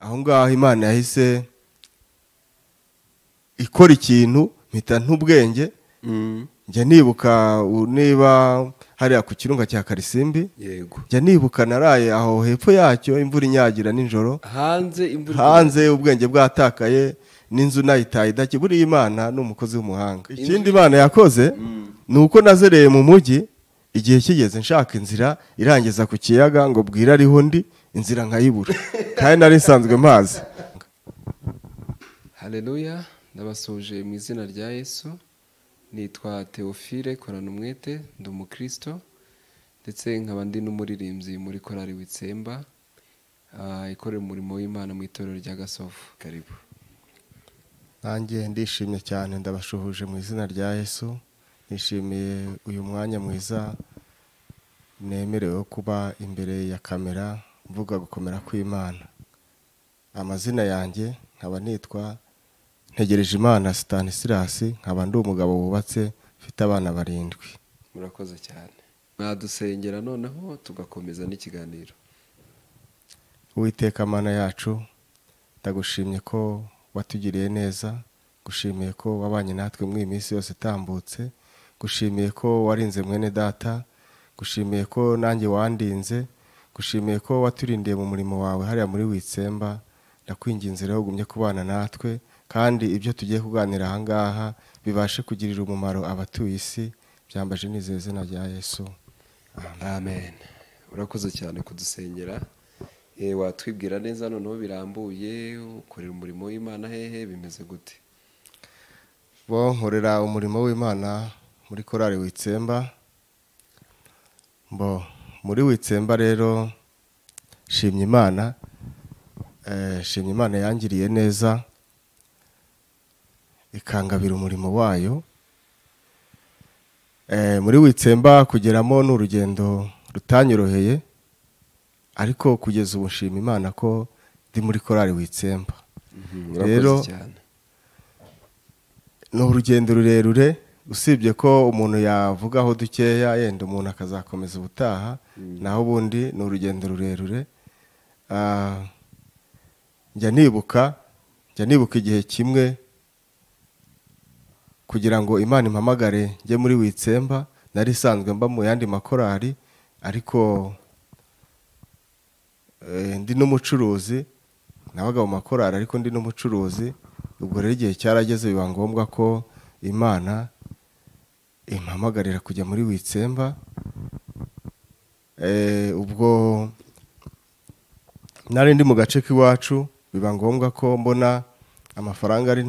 Aho ngaho Imana yahise ikora ikintu mpita ntubwenge. Njya nibuka niba hariya ku kirunga cya Karisimbi, yego, njya nibuka naraye aho hepfo yacyo imvura inyagira nijoro, hanze imvura, hanze ubwenge bwatakaye n'inzu nayitaye idake. Buriya Imana ni umukozi w'umuhanga. Ikindi Imana yakoze ni uko nazereye mu mujyi igihe kigeze nshaka inzira irangiza ku kiyaga ngo bwira ariho ndi, inzira nkayibura kandi nari nsanzwe mpazi. Haleluya, ndabasuje mu izina rya Yesu. Nitwa Theophile Koranumwete, ndi umukristo ndetse nkaba ndi n'umuririmbyi muri korali Witsemba ikorera umurimo w'Imana mu itorero rya Gasovu. Karibu. Nanjye ndishimye cyane, ndabashuhuje mu izina rya Yesu. Nishimiye uyu mwanya mwiza nemerewe kuba imbere ya kamera mvuga gukomera kw'Imana. Amazina yanjye nkaba nitwa Ntegerejimana Stanislas, nkaba ndi umugabo wubatse mfite abana 7. Murakoze cyane. Mwadusengera noneho tugakomeza n'ikiganiro. Uwiteka Mana yacu, ndagushimye ko watugiriye neza, gushimiye ko wabanye natwe muri iyi minsi yose itambutse, gushimiye ko warinze mwene data, gushimiye ko nanjye wandinze, gushimiye ko waturindiye mu murimo wawe hariya muri Witsemba. Ndakwinginze rero ugumye kubana natwe, kandi ibyo tugiye kuganira aha ngaha bibashe kugirira umumaro abatuye isi. Byambaje nizeye izina rya Yesu. Amen. Urakoze cyane kudusengera. Watwibwira neza noneho birambuye, ukorera umurimo w'Imana hehe, bimeze gute? Bo nkorera umurimo w'Imana muri korali Witsemba. Bo muri Witsemba rero shimye Imana, shimye Imana yangiriye neza ikangabira umurimo wayo. Muri Witsemba kugeramo n'urugendo rutanyoroheye, ariko kugeza ubu nshima Imana ko ndi muri korali Witsemba. Rero ni urugendo rurerure, usibye ko umuntu yavugaho dukeya yenda umuntu akazakomeza ubutaha, naho ubundi ni urugendo rurerure. Njya nibuka igihe kimwe kugira ngo Imana impamagare njye muri Witsemba. Nari sanzwe mba mu yandi makorali, ariko ndi n'umucuruzi, nabaga mu makorali ariko ndi n'umucuruzi. Ubwo rero igihe cyarageze biba ngombwa ko Imana impamagarira kujya muri Witsemba. Ubwo nari ndi mu gace k'iwacu, biba ngombwa ko mbona amafaranga ari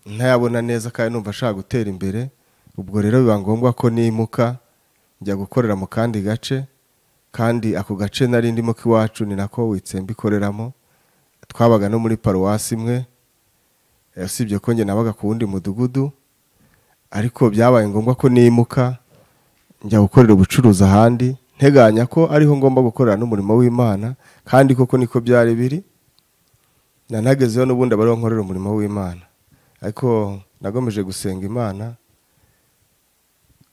ntayabona neza kandi numva ashaka gutera imbere. Ubwo rero biba ngombwa ko nimuka njya gukorera mu kandi gace, kandi ako gace nari ndimo k'iwacu ni nako Witsemba ikoreramo. Twabaga no muri paruwasi imwe, usibye ko njye nabaga ku wundi mudugudu, ariko byabaye ngombwa ko nimuka njya gukorera ubucuruzi ahandi, nteganya ko ariho ngomba gukorera n'umurimo w'Imana, kandi koko niko byari biri. Nanagezeyo n'ubundi abariho nkorera umurimo w'Imana, ariko nagomeje gusenga Imana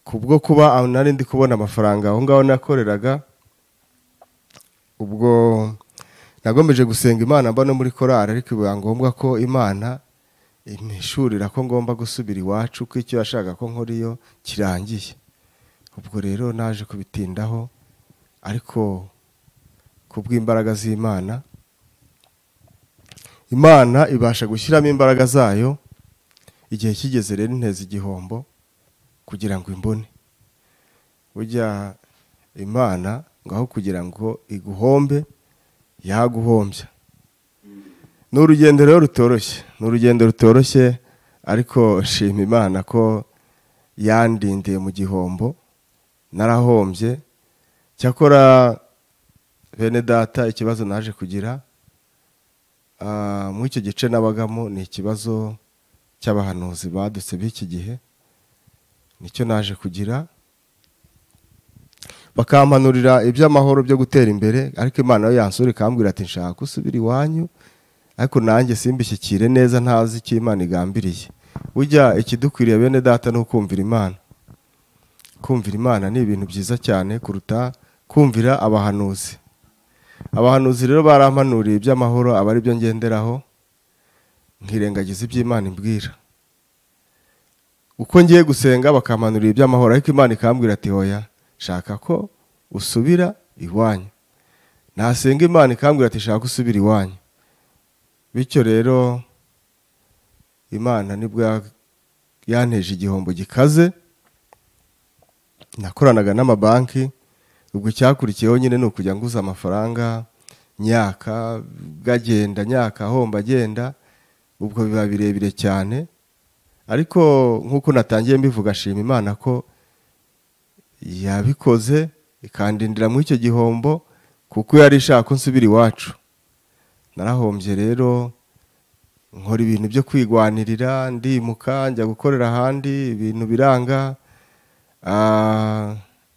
kubwo kuba nari ndi kubona amafaranga aho ngaho nakoreraga. Ubwo nagomeje gusenga Imana mba no muri korali, ariko biba ngombwa ko Imana impishurira ko ngomba gusubira iwacu, ko icyo yashaka ko nkora iyo kirangiye. Ubwo rero naje kubitindaho, ariko kubw'imbaraga z'Imana, Imana ibasha gushyiramo imbaraga zayo. Igihe kigeze rero inteza igihombo kugira ngo imbone. Burya Imana ngaho kugira ngo iguhombe yaguhombya. Ni urugendo rero rutoroshye, ni urugendo rutoroshye, ariko nshima Imana ko yandindiye mu gihombo, narahombye. Cyakora bene data, ikibazo naje kugira muri icyo gice nabagamo ni ikibazo cy'abahanuzi badutse b'iki gihe, nicyo naje kugira. Bakampanurira iby'amahoro byo gutera imbere, ariko Imana yo yansura ikambwira ati nshaka gusubira iwanyu, ariko nanjye simbishyikire neza ntazi icyo Imana igambiriye. Burya ikidukwiriye bene data ni ukumvira Imana. Kumvira Imana ni ibintu byiza cyane kuruta kumvira abahanuzi. Abahanuzi rero barampanuriye iby'amahoro, aba ari byo ngenderaho, nkirengagiza iby'Imana imbwira. Uko ngiye gusenga bakampanurira iby'amahoro, ariko Imana ikambwira ati hoya, shaka ko usubira iwanyu. Nasenga Imana ikambwira ati shaka usubira iwanyu. Bityo rero Imana nibwo yanteje igihombo gikaze. Nakoranaga n'amabanki, ubwo cyakurikiyeho nyine ni ukujya nguza amafaranga, nyaka gagenda, nyaka homba agenda, ubwo biba birebire cyane. Ariko nk'uko natangiye mbivuga, shima Imana ko yabikoze ikandindira muri icyo gihombo, kuko yari ishaka ko nsubira iwacu. Narahombye rero, nkora ibintu byo kwigwanirira, ndimuka njya gukorera ahandi, ibintu biranga.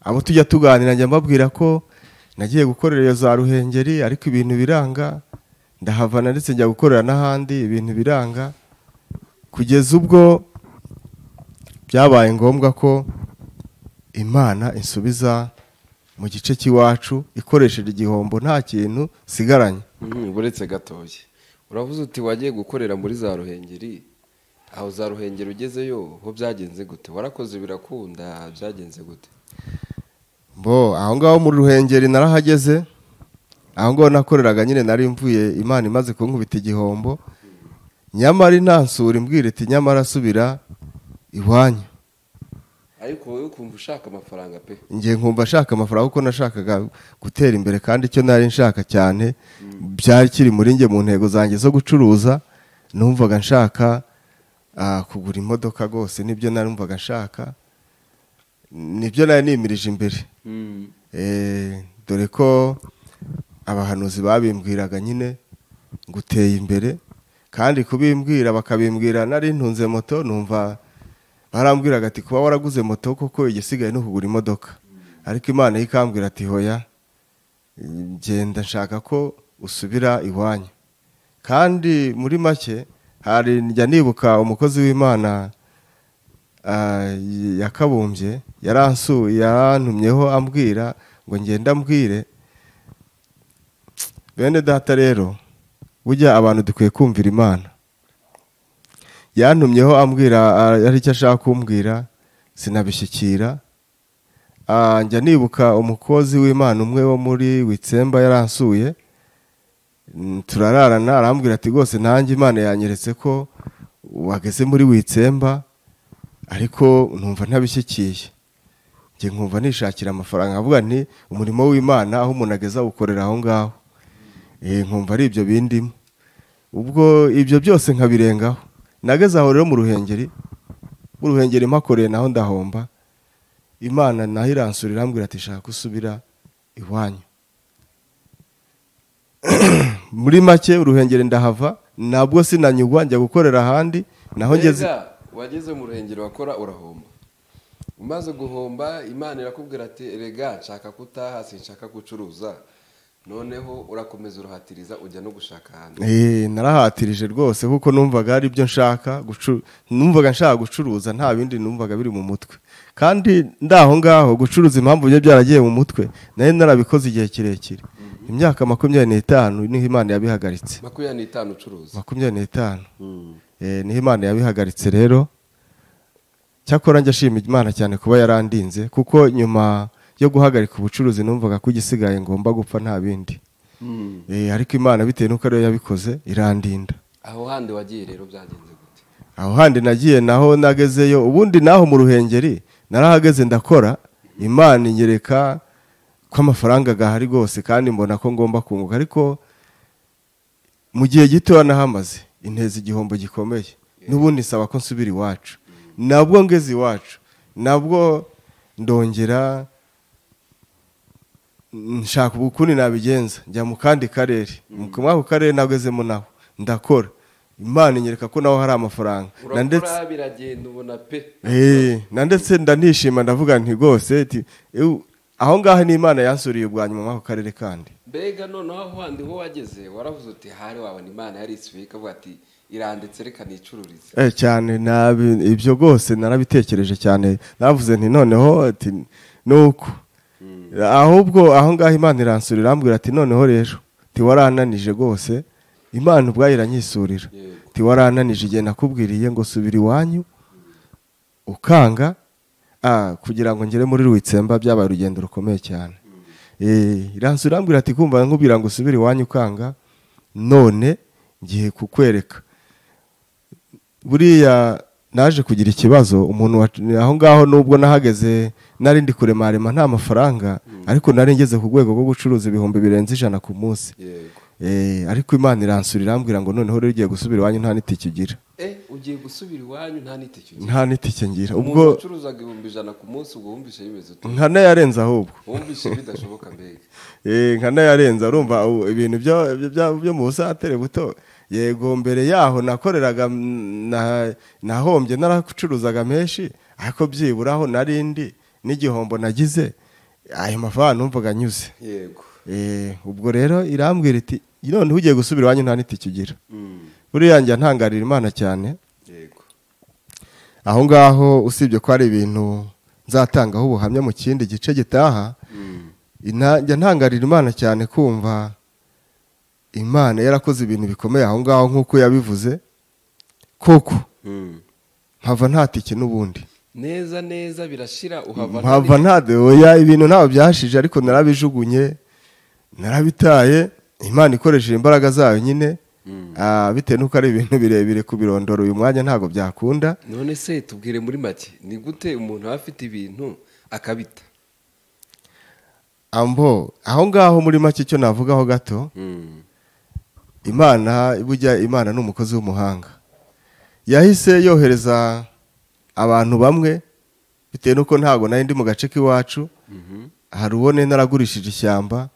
Abo tujya tuganira njya mbabwira ko nagiye gukorera iyo za Ruhengeri, ariko ibintu biranga, ndahavana ndetse njya gukorera n'ahandi, ibintu biranga, kugeza ubwo byabaye ngombwa ko Imana insubiza mu gice cy'iwacu ikoresheje igihombo, nta kintu sigaranye. Uretse gatoya, uravuze uti wagiye gukorera muri za Ruhengeri, aho za Ruhengeri ugezeyo ho byagenze gute? Warakoze birakunda, byagenze gute? Bo aho ngaho muri Ruhengeri narahageze, aho ngaho nakoreraga nyine nari mvuye Imana imaze kunkubita igihombo, nyamara intansura imbwira iti nyamara subira iwanyu. Ariko wowe ukumva ushaka amafaranga pe? Ngiye nkumva ashaka amafaranga kuko nashakaga gutera imbere, kandi icyo nari nshaka cyane byari kiri muri nge mu ntego zanjye zo gucuruza. Numvaga nshaka kugura imodoka rwose, nibyo narumvaga nshaka, nibyo nari nimirije imbere. Dore ko abahanuzi babimbwiraga nyine nguteye imbere, kandi kubimbwira bakabimbwira nari ntunze moto, numva barambwiraga ati kuba waraguze moto koko igisigaye no kugura imodoka. Ariko Imana ikambwira ati hoya, genda nshaka ko usubira iwanyu. Kandi muri make hari njya nibuka umukozi w'Imana yakabumbye, yaransuye, yarantumyeho ambwira ngo ngenda ambwire. Bene data rero, burya abantu dukwiye kumvira Imana. Yantumyeho ambwira ari icyo ashaka kumbwira, sinabishyikira. Njya nibuka umukozi w'Imana umwe wo muri Witsemba yaransuye, turararana, arambwira ati rwose nanjye Imana yanyeretse ko wageze muri Witsemba, ariko numva ntabishyikiye. Njye nkumva nishakira amafaranga, nkavuga nti umurimo w'Imana aho umuntu ageza awukorera aho ngaho. Nkumva ari ibyo bindimo, ubwo ibyo byose nkabirengaho. Nageze aho rero mu Ruhengeri, mu Ruhengeri mpakoreye naho ndahomba. Imana naho iransura irambwira ati shaka usubira iwanyu. Muri make Uruhengeri ndahava, nabwo sinanyugwa njya gukorera ahandi, naho ngeze. Wageze mu Ruhengeri wakora urahomba. Umaze guhomba Imana irakubwira ati erega nshaka kutaha, sinshaka gucuruza. Noneho urakomeza uruhatiriza ujya no gushaka ahandi. Narahatirije rwose kuko numvaga ari byo nshaka, numvaga nshaka gucuruza, nta bindi numvaga biri mu mutwe. Kandi ndaho ngaho gucuruza impamvu byo byaragiye mu mutwe, nari narabikoze igihe kirekire. Imyaka 25 niho Imana yabihagaritse. 25 ucuruza. 25. Niho Imana yabihagaritse rero. Cyakora njya shima Imana cyane kuba yarandinze, kuko nyuma yo guhagarika ubucuruzi numvaga ko igisigaye ngomba gupfa nta bindi. Ariko Imana bitewe nuko ariyo yabikoze irandinda. Aho handi wagiye rero byagenze gute? Aho handi nagiye naho nagezeyo, ubundi naho mu Ruhengeri narahageze ndakora, Imana inyereka ko amafaranga gahari gose kandi mbona ko ngomba kunguka, ariko mu gihe gito nahamaze inteza igihombo gikomeye. N'ubundi nsaba ko nsubira iwacu. Nabwo ngeze iwacu, nabwo ndongera nshaka ubukundi nabigenza, njya mu kandi karere. Mu ako karere nagezemo naho ndakora, Imana inyereka ko naho hari amafaranga. Na ndetse biragenda ubona pe. Na ndetse ndanishima ndavuga nti gose aho ngaho ni Imana yansuriye ubwa nyuma mu ako karere kandi. Mbega noneho aho handi ho wageze waravuze uti hari wabona Imana yari isubiye ikavuga ati iranditse reka nicururize. Cyane nabi ibyo gose narabitekereje cyane, navuze nti noneho ati nuko Ahubwo aho ngaho Imana iransura, irambwira ati noneho rero tiwarananije rwose. Imana ubwayo iranyisurira, tiwarananije igihe nakubwiriye ngo subira iwanyu ukanga. Kugira ngo ngere muri Witsemba byabaye urugendo rukomeye cyane. Iransura irambwira ati kumva nkubwira ngo subira iwanyu ukanga, none ngiye kukwereka. Buriya naje kugira ikibazo umuntu aho ngaho, nubwo nahageze nari ndi kuremarema nta mafaranga, ariko nari ngeze ku rwego rwo gucuruza ibihumbi birenze 100 ku munsi. Ariko Imana iransura irambwira ngo noneho rero ugiye gusubira iwanyu nta n'itike ugira. Ugiye gusubira iwanyu nta n'itike ugira? Nta n'itike ngira. Ubwo ucuruzaga ibihumbi 100 ku munsi, ubwo wumvise bimeze ute? Nkanayarenza ahubwo. Wumvise bidashoboka mbega. Nkanayarenza, urumva ibintu byo mu busatere buto. Yego mbere yaho nakoreraga nahombye naracuruzaga menshi, ariko byiburaho narindi n'igihombo nagize ayo mafaranga numvaga nyuze. Yego. Ubwo rero irambwira iti none ugiye gusubira iwanyu nta n'itike ugira. Buriya njya ntangarira Imana cyane. Yego. Aho ngaho usibye ko ari ibintu nzatangaho ubuhamya mu kindi gice gitaha, njya ntangarira Imana cyane kumva Imana yarakoze ibintu bikomeye aho ngaho nk'uko yabivuze koko. Mpava nta tike n'ubundi. Neza neza birashira uhava mpava nta oya, ibintu ntaho byashije, ariko narabijugunye narabitaye. Imana ikoresheje imbaraga zayo nyine, bitewe n'uko ari ibintu birebire kubirondora uyu mwanya ntago byakunda. None se tubwire muri make, ni gute umuntu aba afite ibintu akabita? Ambo aho ngaho muri make icyo navugaho gato, Imana bujya, Imana ni umukozi w'umuhanga. Yahise yohereza abantu bamwe, bitewe n'uko ntago nari ndi mu gace k'iwacu. Hari uwo naragurishije ishyamba,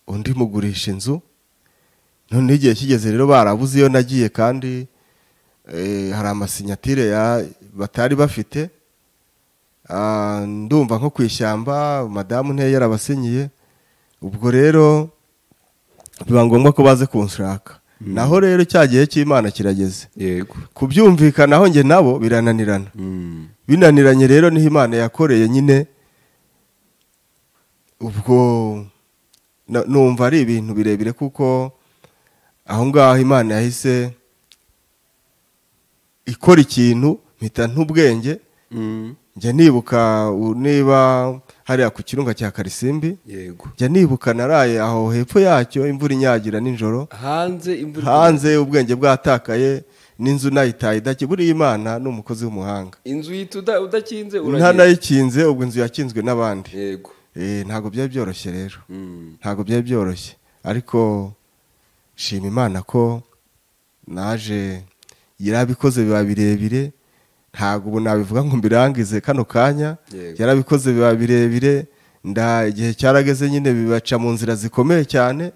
undi mugurisha inzu. None igihe kigeze rero barabuze iyo nagiye, kandi hari amasinyatire batari bafite. Ndumva nko ku ishyamba madamu nte yarabasinyiye. Ubwo rero biba ngombwa ko baze kunshaka. Naho rero cya gihe cy'Imana kirageze. Yego. Kubyumvikanaho nge nabo birananirana. Binaniranye rero niho Imana yakoreye nyine. Ubwo numva ari ibintu birebire, kuko aho ngaho Imana yahise ikora ikintu mpita ntubwenge. Njya nibuka niba hariya ku kirunga cya Karisimbi. Yego. Njya nibuka naraye aho hepfo yacyo imvura inyagira nijoro. Hanze imvura. Hanze ubwenge bwatakaye, n'inzu nayitaye idaki. Buriya Imana ni umukozi w'umuhanga. Inzu yita udakinze uragiye. Ntanayikinze, ubwo inzu yakinzwe n'abandi. Yego. Ntago byari byoroshye rero. Ntago byari byoroshye, ariko shima Imana ko naje yarabikoze biba birebire. Ntago ubu nabivuga ngo mbirangize kano kanya. Yarabikoze biba birebire, nda igihe cyarageze nyine bibaca mu nzira zikomeye cyane,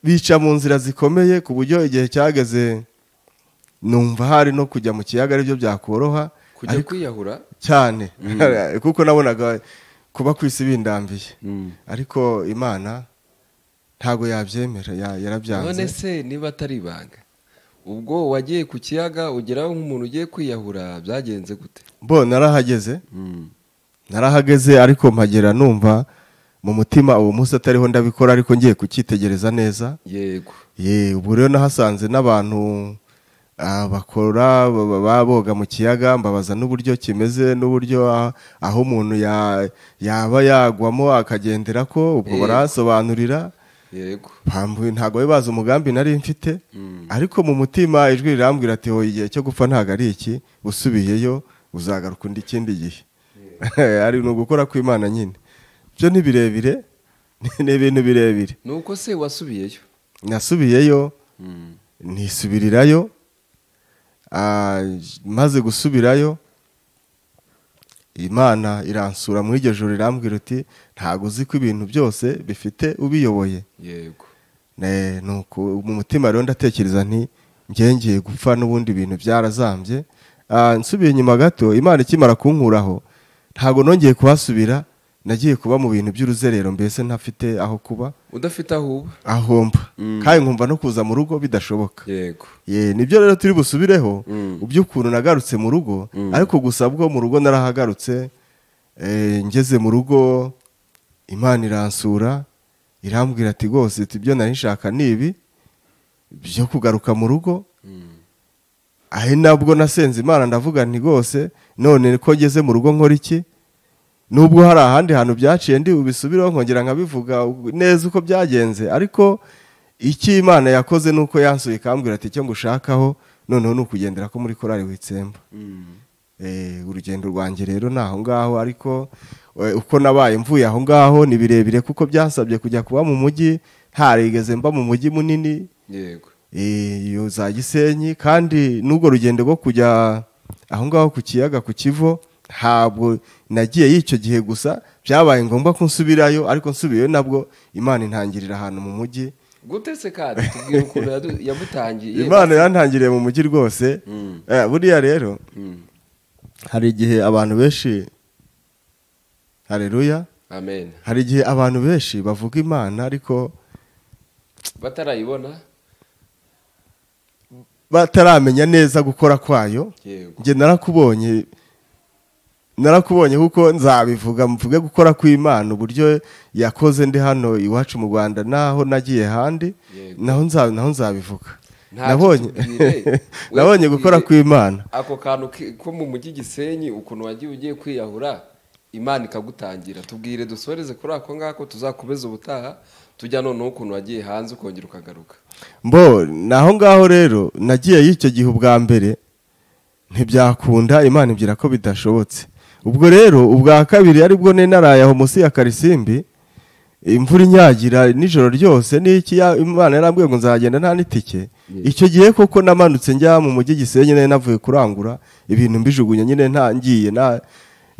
bica mu nzira zikomeye ku buryo igihe cyageze numva hari no kujya mu kiyaga aribyo byakoroha, kujya kwiyahura cyane. Kuko nabonaga kuba kwisi bindambiye. Ariko Imana ntago yabyemera, yarabyanze. None se niba atari ibanga, ubwo wagiye ku kiyaga ugeraho nk'umuntu ugiye kwiyahura, byagenze gute? Bo narahageze. Narahageze, ariko mpagera numva mu mutima uwo munsi atariho ndabikora, ariko ngiye kucyitegereza neza. Yego. Ubu rero nahasanze n'abantu bakora baboga mu kiyaga, mbabaza n'uburyo kimeze n'uburyo aho umuntu yaba yagwamo akagendera ko, ubwo barasobanurira. Yego. Ntago bazi umugambi nari mfite, ariko mu mutima ijwi rirambwira ati ho igihe cyo gupfa ntago ari iki, usubiyeyo uzagaruka undi kindi gihe. Ari no gukora kw'Imana nyine. Byo ni birebire, ni ibintu birebire. Nuko se wasubiyeyo? Nasubiyeyo, nisubirirayo. Maze gusubirayo Imana iransura muri iryo joro irambwira uti ntago uzi ko ibintu byose bifite ubiyoboye. Yego. Nuko mu mutima rero ndatekereza nti ngiye gupfa n'ubundi ibintu byarazambye. Nsubiye inyuma gato, Imana ikimara kunkuraho ntago nongeye kuhasubira, nagiye kuba mu bintu by'uruzerero, mbese ntafite aho kuba. Udafite aho uba? Aho mba. Kandi nkumva no kuza mu rugo bidashoboka. Yego. Nibyo rero turi busubireho uby'ukuntu nagarutse mu rugo, ariko gusa bwo mu rugo narahagarutse. Ngeze mu rugo Imana iransura irambwira ati rwose ibyo nari nshaka ni ibi byo kugaruka mu rugo. Ahe nabwo nasenze Imana ndavuga nti rwose none ko ngeze mu rugo nkora iki, nubwo hari ahandi hantu byaciye ndi ubisubireho nkongera nkabivuga neza uko byagenze, ariko iki Imana yakoze nuko yansuye ikambwira ati icyo ngushakaho noneho ni ukugendera ko muri korali Witsemba. Urugendo rwanjye rero naho ngaho, ariko uko nabaye mvuye aho ngaho ni birebire kuko byansabye kujya kuba mu mujyi, ntarigeze mba mu mujyi munini. Yego. Iyo za Gisenyi, kandi n'ubwo rugendo rwo kujya aho ngaho ku kiyaga ku Kivu ntabwo nagiye y'icyo gihe gusa, byabaye ngombwa ko nsubirayo, ariko nsubiyeyo nabwo Imana intangirira ahantu mu mujyi. Gute se kandi tubwire ukuntu yamutangiye? Imana yantangiriye mu mujyi rwose. Buriya rero hari igihe abantu benshi, haleluya, amen, hari igihe abantu benshi bavuga Imana ariko batarayibona, bataramenya neza gukora kwayo. Nge narakubonye kuko nzabivuga mvuge gukora kw'Imana uburyo yakoze ndi hano iwacu mu Rwanda naho nagiye handi, naho nzabivuga. Nabonye gukora kw'Imana. Ako kantu ko mu mujyi Gisenyi ukuntu wagiye ugiye kwiyahura Imana ikagutangira, tubwire dusoreze kuri ako ngako tuzakomeza ubutaha tujya noneho ukuntu wagiye hanze ukongera ukagaruka. Mbo naho ngaho rero nagiye y'icyo gihe ubwa mbere ntibyakunda, Imana ibwira ko bidashobotse. Ubwo rero ubwa kabiri aribwo ne naraye aho munsi ya Karisimbi, imvura inyagira nijoro ryose n'iki, Imana yarambwiye ngo nzagenda nta nitike. Icyo gihe koko namanutse njya mu mujyi Gisenyi, nari navuye kurangura ibintu mbijugunya nyine, nta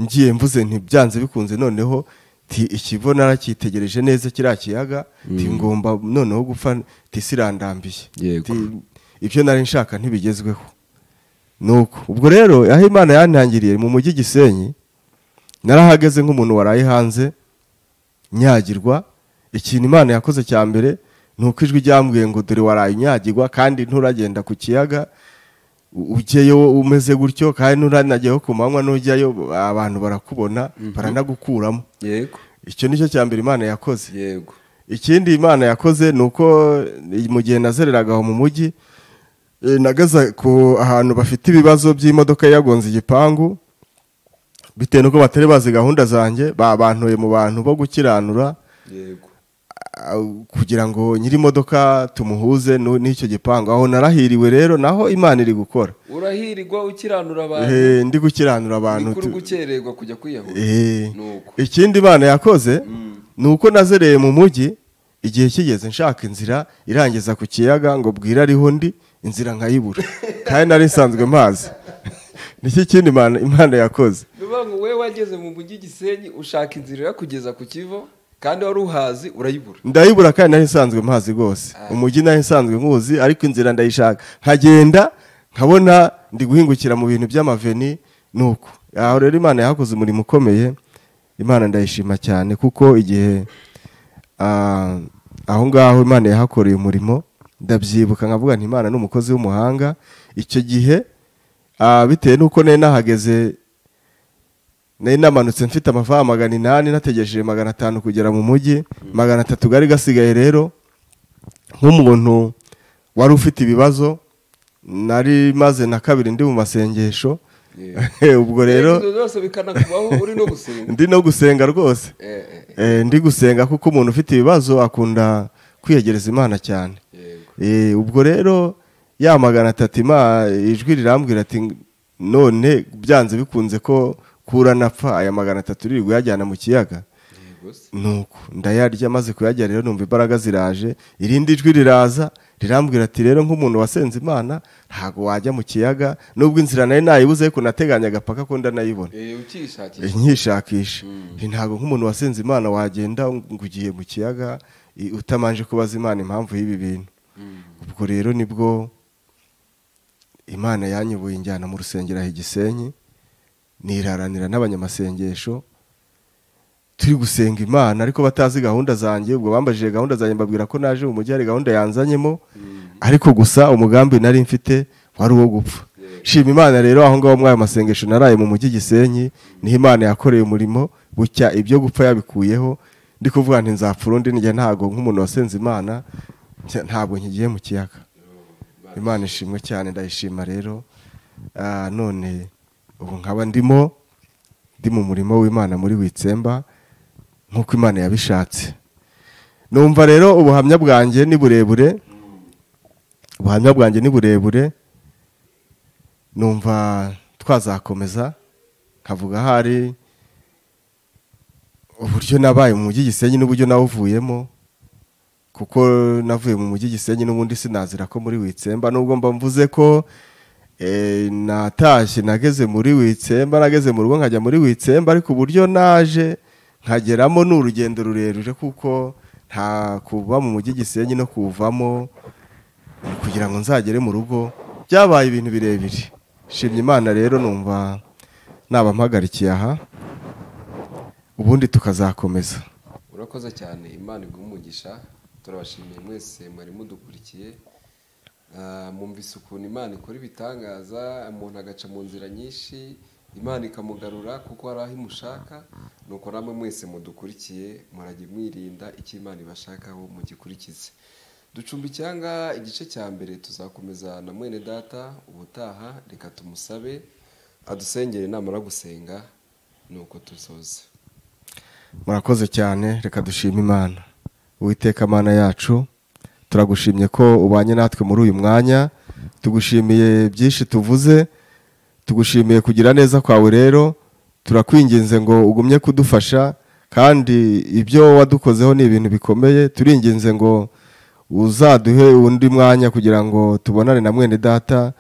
ngiye mvuze nti byanze bikunze noneho ti ikivo naracyitegereje neza kiriya kiyaga, ti ngomba noneho gupfa, ti sirandambiye, ti ibyo nari nshaka ntibigezweho. Nuko ubwo rero aho Imana yantangiriye mu mujyi Gisenyi, narahageze nk'umuntu waraye hanze nyagirwa. Ikintu Imana yakoze cya mbere nuko ijwi ryambwiye ngo dore waraye unyagirwa kandi nturagenda ku kiyaga, ujyeyo umeze gutyo kandi nturanageho ku manywa, nujyayo abantu barakubona baranagukuramo. Yego. Icyo nicyo cya mbere Imana yakoze. Yego. Ikindi Imana yakoze nuko mu gihe nazereraga aho mu mujyi, nagaza ku ahantu bafite ibibazo by'imodoka yagonze igipangu, bitewe nuko batari bazi gahunda zanjye, babantuye mu bantu bo gukiranura. Yego. Kugira ngo nyiri imodoka tumuhuze n'icyo gipangu. Aho narahiriwe rero, naho Imana iri gukora. Urahirirwa ukiranura abantu. Ndi gukiranura abantu. Ni gukererwa kujya kwiyahura. Nuko ikindi Imana yakoze nuko nazereye mu mujyi igihe kigeze nshaka inzira irangiza ku kiyaga ngo bwira ariho ndi, inzira nkayibura kandi nari nsanzwe mpazi. Niki kindi Imana yakoze. Nuvuga ngo wewe wageze mu mujyi Gisenyi ushaka inzira yakugeza ku Kivu kandi wari uhazi urayibura. Ndayibura kandi nari nsanzwe mpazi rwose. Umujyi nari nsanzwe nkuzi, ariko inzira ndayishaka nkagenda nkabona ndi guhingukira mu bintu by'amaveni. Nuko aho rero Imana yakoze umurimo ukomeye, Imana ndayishima cyane kuko igihe aho ngaho Imana yahakoreye umurimo ndabyibuka nkavuga nti Imana n'umukozi w'umuhanga. Icyo gihe bitewe nuko nari nahageze, nari namanutse mfite amafaranga 800 nategereje 500 kugera mu mujyi, 300 gari gasigaye. Rero nk'umuntu wari ufite ibibazo nari maze na kabiri ndi mu masengesho. Ubwo rero ndi no gusenga rwose. Ndi gusenga kuko umuntu ufite ibibazo akunda kwiyegereza Imana cyane. Ubwo rero ya 300 ijwi rirambwira ati none byanze bikunze ko kura napfa aya 300 uri kuyajyana mu kiyaga. Nuko ndayarya, maze kuyarya rero numva imbaraga ziraje. Irindi jwi riraza rirambwira ati rero nk'umuntu wasenze Imana ntago wajya mu kiyaga, nubwo inzira nayo nayibuze ariko nateganyaga paka ko ndanayibona. Ukishakisha. Nkishakisha. Ntago nk'umuntu wasenze Imana wagenda ngo ugiye mu kiyaga utamanje kubaza Imana impamvu y'ibi bintu. Ubwo rero nibwo Imana yanyoboye injyana mu rusengero aho Gisenyi, niraranira n'abanyamasengesho turi gusenga Imana ariko batazi gahunda zanjye. Ubwo bambajije gahunda zanjye mbabwira ko naje mu mujyi hari gahunda yanzanyemo, ariko gusa umugambi nari mfite wari uwo gupfa. Shima Imana rero aho ngaho mwayo masengesho naraye mu mujyi Gisenyi, niho Imana yakoreye umurimo bucya ibyo gupfa yabikuyeho. Ndi kuvuga nti nzapfa urundi, njye ntago nk'umuntu wasenze Imana ntabwo nkigiye mu kiyaga. Imana ishimwe cyane, ndayishima rero. None ubu nkaba ndimo ndi mu murimo w'Imana muri Witsemba nk'uko Imana yabishatse. Numva rero ubuhamya bwanjye ni burebure, ubuhamya bwanjye ni burebure, numva twazakomeza nkavuga hari uburyo nabaye mu mujyi Gisenyi n'uburyo nawuvuyemo, kuko navuye mu mujyi Gisenyi n'ubundi sinazira ko muri Witsemba, nubwo mba mvuze ko natashye nageze muri Witsemba, nageze mu rugo nkajya muri Witsemba, ariko uburyo naje nkageramo ni urugendo rurerure, kuko nta kuva mu mujyi Gisenyi no kuvamo kugira ngo nzagere mu rugo byabaye ibintu birebire. Shimye Imana rero, numva naba mpagarikiye aha, ubundi tukazakomeza. Urakoze cyane, Imana iguhe umugisha. Turabashimiye mwese mwari mudukurikiye. Mwumvise ukuntu Imana ikora ibitangaza, umuntu agaca mu nzira nyinshi Imana ikamugarura kuko hari aho imushaka. Nuko namwe mwese mudukurikiye murajye mwirinda icyo Imana ibashakaho mugikurikize. Ducumbikiye aha ngaha igice cya mbere, tuzakomeza na mwene data ubutaha. Reka tumusabe adusengere, namara gusenga nuko tusoza. Murakoze cyane, reka dushime Imana. Uwiteka Mana yacu, turagushimye ko ubanye natwe muri uyu mwanya, tugushimiye byinshi tuvuze, tugushimiye kugira neza kwawe. Rero turakwinginze ngo ugumye kudufasha, kandi ibyo wadukozeho ni ibintu bikomeye. Turinginze ngo uzaduhe undi mwanya kugira ngo tubonane na mwene data,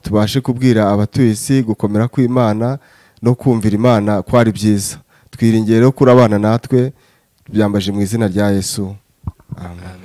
tubashe kubwira abatuye isi gukomera kw'Imana no kumvira Imana ko ari byiza. Twiringiye rero kurabana natwe, tubyambaje mu izina rya Yesu. Amen.